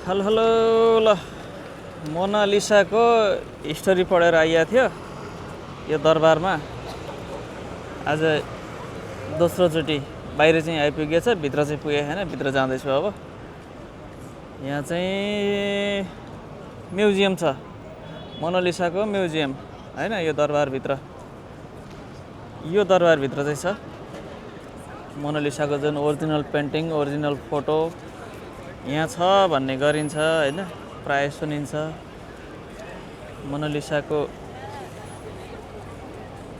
Hello hello ल मोनालिसाको story पढेर आइएको थियो यो दरबारमा। आज दोस्रोचोटि बाहिर चाहिँ आइपुगेछ, भित्र चाहिँ पुगेको छैन, भित्र जाँदैछु अब। यहाँ चाहिँ म्युजियम छ, मोनालिसाको म्युजियम हैन। यो दरबारभित्र चाहिँ छ मोनालिसाको जुन ओरिजिनल पेन्टिङ, ओरिजिनल फोटो यहाँ छ भन्ने गरिन्छ हैन, प्राय सुनिन्छ। मोनालिसाको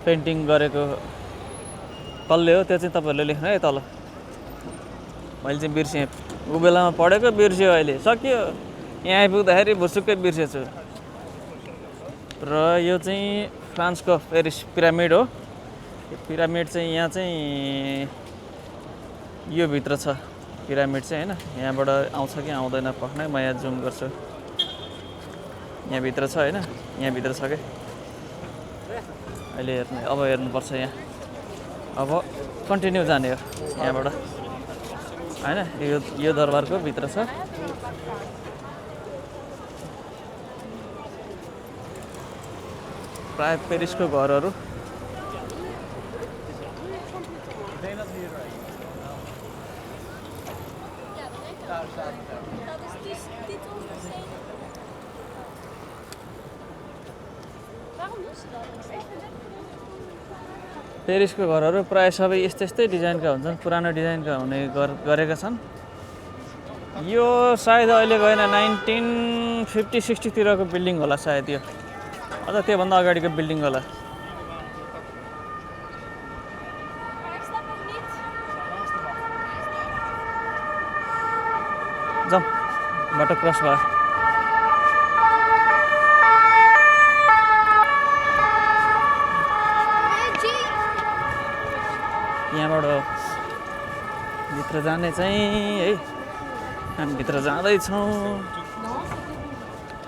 पेन्टिङ गरेको कसले हो त्यो चाहिँ तपाईहरुले लेख्नु है तल। मैले चाहिँ बिर्सेँ, उ बेलामा पढेको बिर्स्यो, अहिले सकियो। यहाँ आइपुग्दाखेरि भुसुक्कै बिर्सेछु। र यो चाहिँ फ्रान्सको पेरिस पिरामिड हो। यो पिरामिड चाहिँ यहाँ चाहिँ यो भित्र छ पिरामिड चाहिँ हैन। यहाँबाट आउँछ कि आउँदैन पक्नै, म यहाँ जुम गर्छु। यहाँ भित्र छ हैन, यहाँ भित्र छ के। अहिले हेर्नु, अब हेर्नुपर्छ यहाँ। अब कन्टिन्यू जाने हो यहाँबाट हैन। यो दरबारको भित्र छ। प्राय पेरिसको घरहरू पेरिसको घरहरू प्राय सबै यस्तै डिजाइनका हुन्छन्, पुरानो डिजाइनका हुने गरेका छन्। यो सायद अहिले गएन 1950-60 तिरको बिल्डिङ होला सायद यो, अझ त्योभन्दा अगाडिको बिल्डिङ होला। जाउँ, बाटो क्रस भयो। यहाँबाट भित्र जाने चाहिँ है, हामी भित्र जाँदैछौँ।